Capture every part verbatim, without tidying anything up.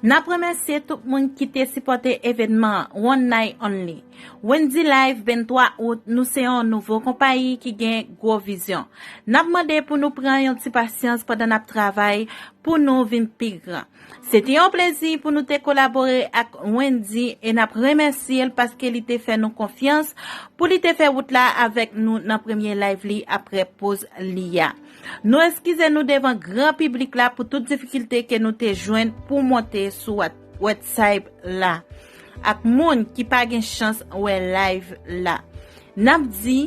N ap remèsye tout moun ki te sipòte evènman an, One Night Only. Wendy Live, venntwa out, nou se yon nouvo konpayi ki gen gwo vizyon. N ap mande pou nou pran yon ti pasyans pandan n ap travay pou nou vin pi gran. Se te yon plezi pou nou te kolabore ak Wendy e n ap remèsye l paske li te fè nou konfyans pou li te fè wout la avèk nou nan premye live li apre poz li a. Nou eskize nou devan gran piblik la pou tout difikilte ke nou te jwenn pou monte sou What- WhatsApp la ak moun ki pa gen chans wè live la. N ap di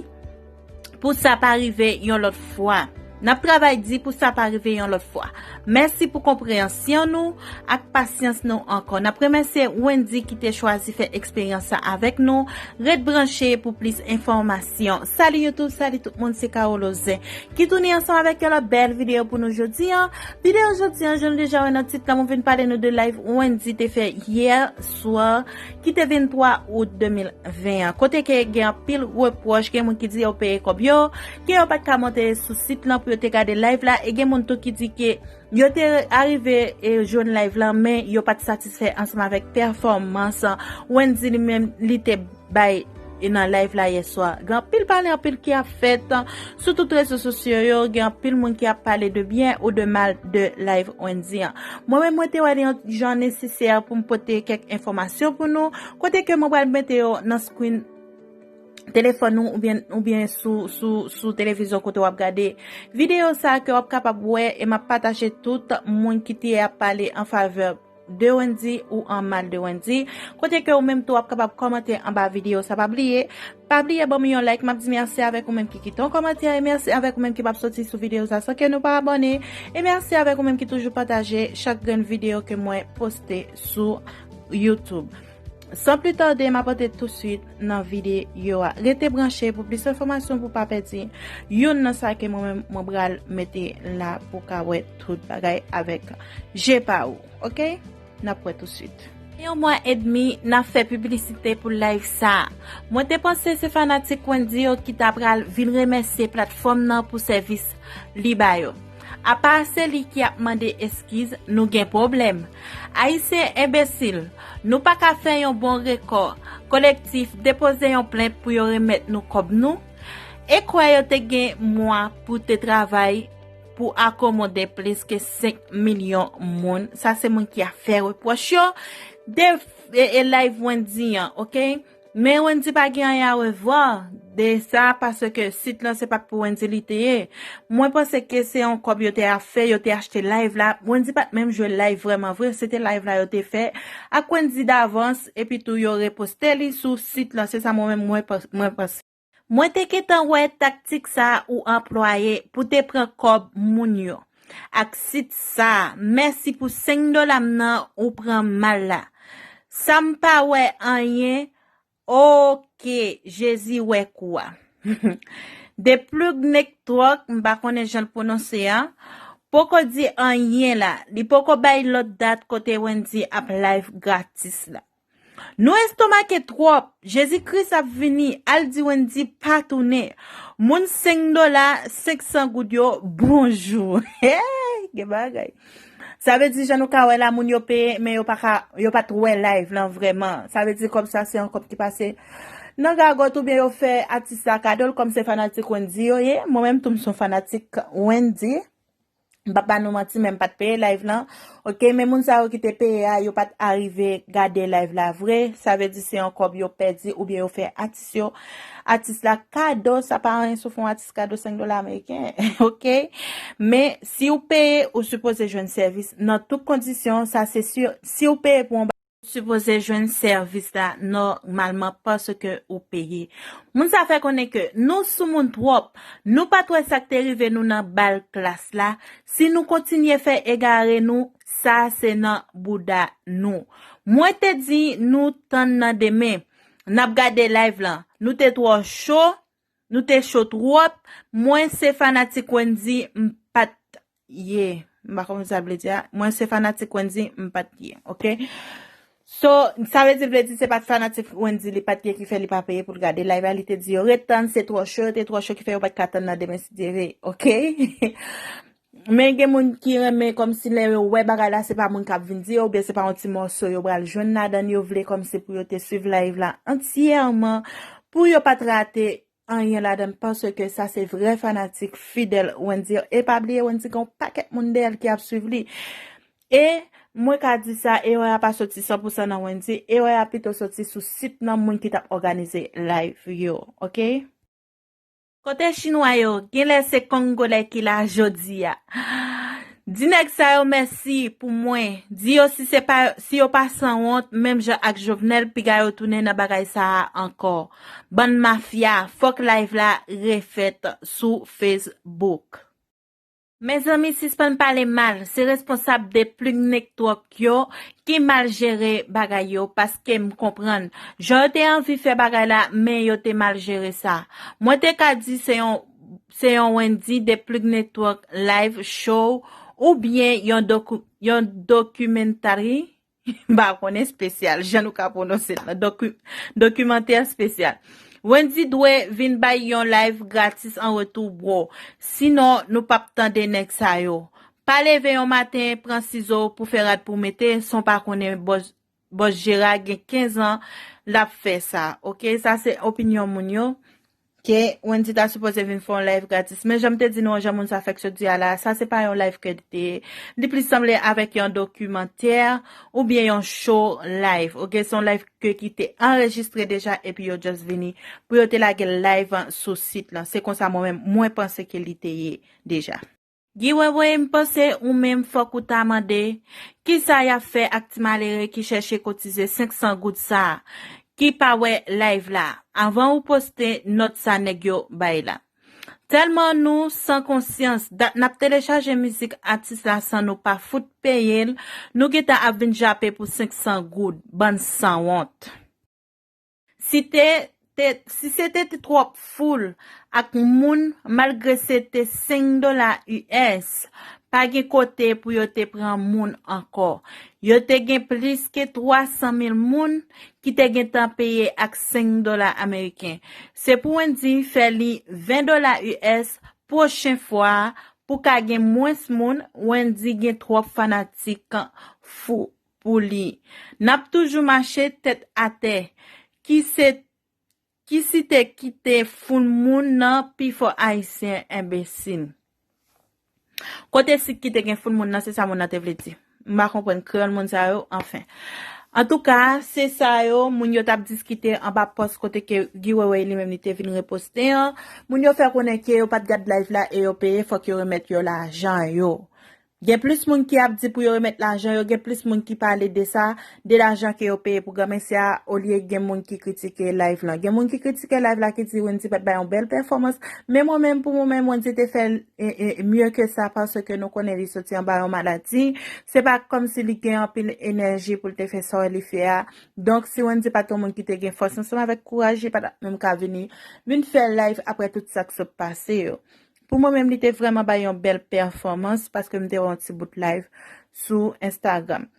pou sa pa rive yon lòt fwa. N ap travay di pou sa pa rive yon lòt fwa. Mèsi pou konpreyansyon nou ak pasyans nou ankò. N ap remèsye Wendy ki te chwazi fè eksperyans sa avèk nou. Ret branche pou plis enfòmasyon. Salut YouTube, salut tout moun, se Carole Ozin ki tounen ansanm avèk yon lòt bèl videyo pou nou jodi an. Videyo jodi an, jan nou deja wè nan tit la, mwen vin pale nou de live Wendy te fè yè swa, ki te venntwa out de mil ven an. Kote ke gen anpil repwòch, gen moun ki di yo peye kòb yo, ke yo pa t ka monte sou sit lan pou yo te gade live la, e gen moun tou ki di ke yo te arive e jwenn live lan, men yo pa t satisfè ansanm avèk pèfòmans Wendy li menm li te bay e nan live la yè swa. Gen anpil pale, anpil ki ap fèt sou tout rezo sosyo yo, gen anpil moun ki ap pale de byen ou de mal de live Wendy an. Mwen menm, mwen te wè li yon jan nesesè pou m pote kèk enfòmasyon pou nou, kote ke mwen pral mete yo nan screen telefòn ou oubyen, oubyen sou, sou, sou televizyon kote w ap gade videyo sa a, ke w ap kapab wè e m ap pataje tout moun ki te ap pale an favè de Wendy ou an mal de Wendy. Kote ke ou menm tou w ap kapab kòmante anba videyo sa. Pa bliye, pa bliye ban m yon like. M ap di mèsi avèk ou menm ki kite yon kòmantè e mèsi avèk ou menm ki p ap soti sou videyo sa san ke nou pa abòne. E mèsi avèk ou menm ki toujou pataje chak grenn videyo ke mwen poste sou YouTube. San pli tande, m ap antre touswit nan videyo a. Rete branche pou plis enfòmasyon pou pa pèdi youn nan sa ke mwen menm mwen pral mete la pou ka wè tout bagay avèk je pa ou. Oke? N ap wè touswit. Yon mwa edmi n ap fè piblisite pou live sa a. Mwen te panse se fanatik Wendy yo ki ta pral vin remèsye platfòm nan pou sèvis li ba yo. Apa se li ki ap mande eskiz, nou gen pwoblèm. Ayisyen enbesil, nou pa ka fè yon bon rekò kolektif, depoze yon plent pou yo remèt nou kòb nou? E kwè yo te gen mwa pou te travay pou akomode plis ke senk milyon moun. Sa se moun ki ap fè repwòch yo de e, e live Wendy an, oke? Men Wendy pa gen anyen a revwa de sa, paske sit lan se pa t pou Wendy li te ye. Mwen panse ke se yon kòb yo te ap fè, yo te achte live la. Wendy pa t menm jwe live vrèman vre, se te live la yo te fè ak Wendy davans, epi tou yo reposte li sou sit lan. Se sa mwen menm mwen pans- mwen panse. Mwen te gentan wè taktik sa a ou anplwaye pou te pran kòb moun yo. Ak sit sa a, mèsi pou senk dola m nan ou pran mal la. Sa m pa wè anyen, oke, Jezi wè kou a. The Plug Network, m pa konnen jan l pwononse a, poko di anyen la. Li poko bay lòt dat kote Wendy ap live gratis la. Nou estomake twòp. Jezi Kris ap vini. Al di Wendy pa tounen. Moun senk dola, senk san goud yo, bonjou. Hey, gen bagay. Sa vle di, jan nou ka wè la, moun yo peye, men yo pa ka, yo pa t wè live lan vrèman. Sa vle di kòb sa se yon kòb ki pase nan gagot oubyen yo fè atis la kado l kòm se fanatik Wendy yo ye. Mwen menm tou m se yon fanatik Wendy. M p ap ba nou manti, men m pa t peye live lan. Oke, men moun sa yo ki te peye a, yo pa t arive gade live la vre. Sa vle di se yon kòb yo pèdi oubyen yo fè atis yo, atis la kado. Sa pa anyen si w fè yon atis kado senk dola ameriken. Oke? Men si w peye, ou sipoze jwenn sèvis nan tout kondisyon, sa se si. Si w peye pou yon sipoze jwenn sèvis la nòmalman paske ou peye. Moun sa fè konnen ke nou soumoun twòp. Nou pa t wè sa k te rive nou nan bal klas la. Si nou kontinye fè egare nou, sa se nan bouda nou. Mwen te di nou tann nan demen. N ap gade live lan. Nou te twò cho. Nou te cho twòp. Mwen se fanatik Wendy, m pa t ye. M pa konn sa vle di a. Mwen se fanatik Wendy, m pa t ye. Oke? So, sa vle di, vle di se pa t fanatik Wendy li pa t ye ki fè li pa peye pou l gade live la, li te di yo ret tann, se twò cho, yo te twò cho ki fè yo pa t ka tann nan demen si Dye vle. Oke? Men gen moun ki renmen kòmsi lè yo wè bagay la, se pa moun k ap vin di yo, oubyen se pa yon ti mòso yo pral jwenn ladan l, yo vle kòmsi pou yo te swiv live la antyèman, pou yo pa t rate anyen ladan l, paske sa se vrè fanatik fidèl Wendy. E pa bliye, Wendy gen yon pakèt moun dèyè l ki ap swiv li. E mwen ka di sa, erè a pa soti san pou san nan Wendy, erè a pito soti sou sit nan moun ki t ap òganize live yo, oke? Kote chinwa yo, genlè se kongolè ki la jodi a. Di nèg sa yo mèsi pou mwen. Di yo si se pa, si yo pa sanwont, menm jan ak Jovenel, piga yo tounen nan bagay sa a ankò. Bann mafya, fòk live la refèt sou Facebook. Mezanmi, sispann pale mal, se responsab de Plug Network yo ki mal jere bagay yo, paske m konprann. Jan yo te anvi fè bagay la, men yo te mal jere sa. Mwen te ka di se yon, se yon Wendy de Plug Network live show oubyen yon doku, yon documentary, m pa konn espesyal, jan nou ka pwononse l lan, doki, dokimantè espesyal. Wendy dwe vin bay yon live gratis an retou, bro. Sinon, nou p ap tande nèg sa yo. Pa leve yon maten, pran sizo w pou fè rad pou mete, san w pa konnen bòs, bòs Jera gen kenz an, l ap fè sa. Oke, sa se opinyon moun yo. Ke Wendy ta sipoze vin fè yon live gratis. Men jan m te di nou an, jan moun sa fèk sot di a la, sa se pa yon live ke li te ye. Li plis sanble avèk yon dokimantè oubyen yon show live. Oke, se yon live ke ki te anrejistre deja epi yo just vini pou yo te lage l live sou sit lan. Se konsa mwen menm, mwen panse ke li te ye deja. Guy Wewe, m panse ou menm fòk ou ta mande, kisa y ap fè ak ti malere ki chèche kotize senk san goud sa a, ki pa wè live la, anvan ou poste nòt sa nèg yo bay la? Tèlman nou san konsyans, dat n ap telechaje mizik atis la san nou pa fout peye l, nou gentan ap vin jape pou senk san goud, bann sanwont. Si te, te, si se te, te twòp foul ak moun, malgre se te senk dola U S, pa gen kote pou yo te pran moun ankò. Yo te gen plis ke twa san mil moun ki te gentan peye ak senk dola ameriken. Se pou Wendy fè li ven dola U S pwochen fwa a pou ka gen mwens moun, Wendy gen twòp fanatik fou pou li. N ap toujou mache tèt atè. Ki se, ki si te kite foul moun nan pi fò ayisyen enbesil. Kote si kite gen foul moun nan, se sa moun nan te vle di. M pa konprann kreyòl moun sa yo, anfen. Antouka, se sa yo, moun yo t ap diskite anba pòs kote ke Guy Wewe li menm li te vin reposte an. Moun yo fè konnen ke yo pa t gad live la e yo peye, fòk yo remèt yo lajan yo. Gen plis moun ki ap di pou yo remèt lajan yo, gen plis moun ki pale de sa, de lajan ke yo peye pou granmesi a, olye gen moun ki kritike live lan. Gen moun ki kritike live la ki di Wendy pa t bay yon bèl pèfòmans, men mwen menm, pou mwen menm, Wendy te fè, e, e, mye ke sa paske nou konnen li soti anba yon maladi. Se pa kòmsi li gen anpil enèji pou l te fè sa w li fè a. Donk, si Wendy pa t yon moun ki te gen fòs ansanm avèk kouraj, li pa t ap menm ka vini, vin fè live apre tout sa k sot pase yo. Pou mwen menm, li te vrèman bay yon bèl pèfòmans paske m te wè yon ti bout live sou Instagram.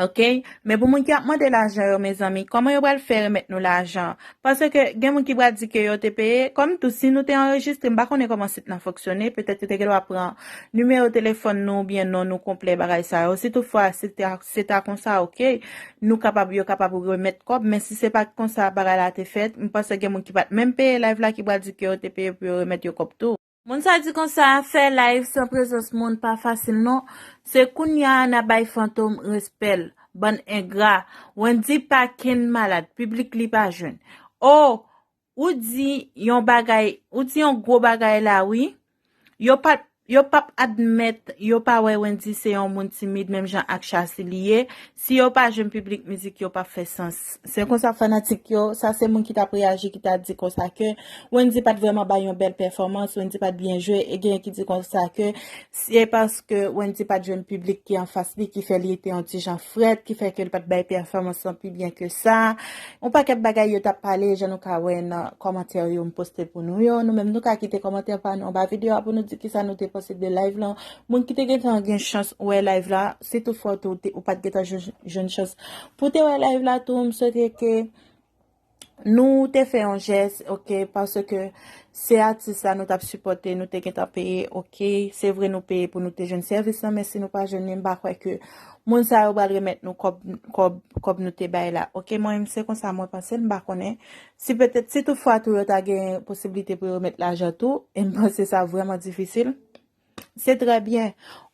Oke? Men pou moun ki ap mande lajan yo, mezanmi, kòman yo pral fè remèt nou lajan? Paske gen moun ki pral di ke yo te peye, kòm tou, si nou te anrejistre, m pa konnen kòman sit lan fonksyone, petèt yo te gen dwa pran nimewo telefòn nou oubyen non nou konplè, bagay sa yo. Si toutfwa se ta, se ta konsa, oke, nou kapab, yo kapab remèt kòb, men si se pa t konsa bagay la te fèt, m panse gen moun ki pa t menm peye live la ki pral di ke yo te peye pou yo remèt yo kòb tou. Moun sa di konsa, fè live san prezans moun pa fasil non. Se kounya n a bay Fantom respè l. Bann engra. Wendy pa kenn malad, piblik li pa jwenn. O, ou di yon bagay, ou di yon gwo bagay la wi. Yo pa, yo p ap admèt, yo pa wè Wendy se yon moun timid menm jan ak Shassy li ye. Si yo pa jwenn piblik mizik yo p ap fè sans. Se konsa fanatik yo, sa se moun ki t ap reyaji ki ta di konsa ke Wendy pa t vrèman bay yon bèl pèfòmans, Wendy pa t byen jwe, e genyen ki di konsa ke se paske Wendy pa t jwenn piblik ki anfas li ki fè li te yon ti jan frèt, ki fè ke li pa t bay pèfòmans lan pi byen ke sa. Yon pakèt bagay yo t ap pale, jan nou ka wè nan kòmantè yo m poste pou nou yo. Nou menm nou ka kite kòmantè pa nou anba videyo a pou nou di kisa nou te panse de live lan. Moun ki te gentan gen chans wè live la, si toutfwa ou te, ou te, ou pa t gentan jwenn, jwenn chans pou te wè live la tou, m swete ke Nou te fè yon jès, ok, paske se atis la nou t ap sipòte, nou te gentan peye, ok. Se vre nou peye pou nou te jwenn sèvis lan, men si nou pa jwenn li, m pa kwè ke moun sa yo pral remèt nou kòb, kòb, kòb nou te bay la, ok. Mwen menm se konsa mwen panse, m pa konnen. Si petèt, si toutfwa tou yo ta gen posiblite pou yo remèt lajan tou, e m panse sa vrèman difisil. Se trè byen.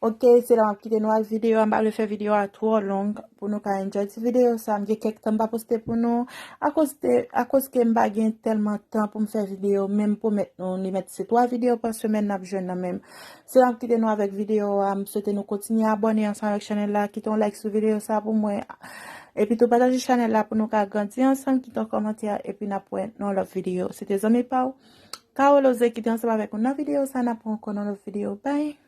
Ok, se la m ap kite nou ak videyo a. M pa vle fè videyo a twò long pou nou ka enjoy ti videyo sa. M gen kèk tan m pa poste pou nou. Akoz de, akoz ke m pa gen tèlman tan pou m fè videyo, men m pwomèt nou li mèt se twa videyo pa semèn n ap jwenn nan men m. Se la m ap kite nou avèk videyo a. M swete nou kontinye abòne ansanm avèk chanèl la, kite yon like sou videyo sa pou mwen. Epi tou pataje chanèl la pou nou ka grandi ansanm, kite yon kòmantè, epi n ap wè nan lòt videyo. Se te zanmi pa w, Carole Osé, ki te ansanm avèk nou nan videyo sa. N ap wè ankò nan lòt videyo. Bye!